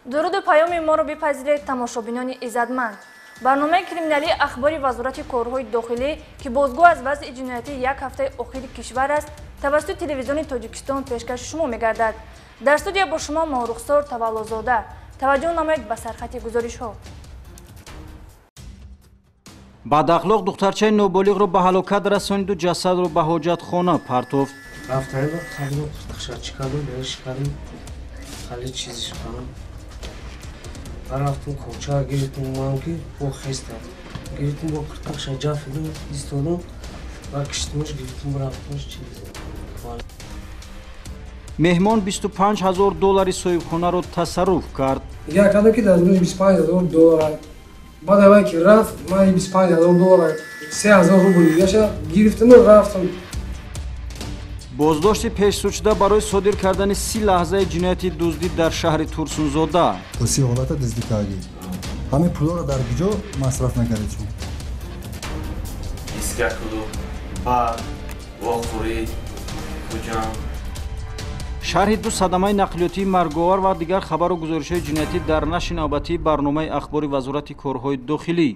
Дуруду паёми моро бипазиред, тамошобинони иззатманд. Барномаи криминалии ахбори Вазорати корҳои дохилӣ, ки бозгӯ аз вазъи ҷиноятии як ҳафтаи охири кишвар аст, тавассути телевизиони Тоҷикистон пешкаши шумо мегардад. Дар студия бо шумо Моҳрухсор Таваллозода. Таваҷҷӯҳ намоед ба сархати гузоришҳо. Бадахлоқ духтарчаи ноболиғро ба ҳалокат расониду ҷасадро ба ҳоҷатхона партофт. Рафтум, коча гирифтум, ман ки бо хеста гирифтум, бо қиртақша ҷафидум, истодум ва киштумаш, гирифтум, рафтумаш чиз. Меҳмон 25 ҳазор доллари соҳибхонаро тасарруф кард. Нигоҳ кардам, ки дар 25 ҳазор доллар. Баъд аввал ки рафт, ман 25 ҳазор доллар, 3000 рубл дигаша гирифтаму рафтам. Боздошти пешсудшуда барои содир кардани 30 лаҳзаи ҷинояти дуздӣ дар шаҳри Турсунзода. То 30 ҳолата дуздӣ кардӣ. Ҳамин пулҳоро дар куҷо масраф мекардед шумо? Искакулу, ба вохӯрӣ, Хуҷанд. Шарҳи ду садамаи нақлиётии марговар ва дигар хабару гузоришҳои ҷиноятӣ дар нашри навбатии барномаи ахбори Вазорати корҳои дохилӣ.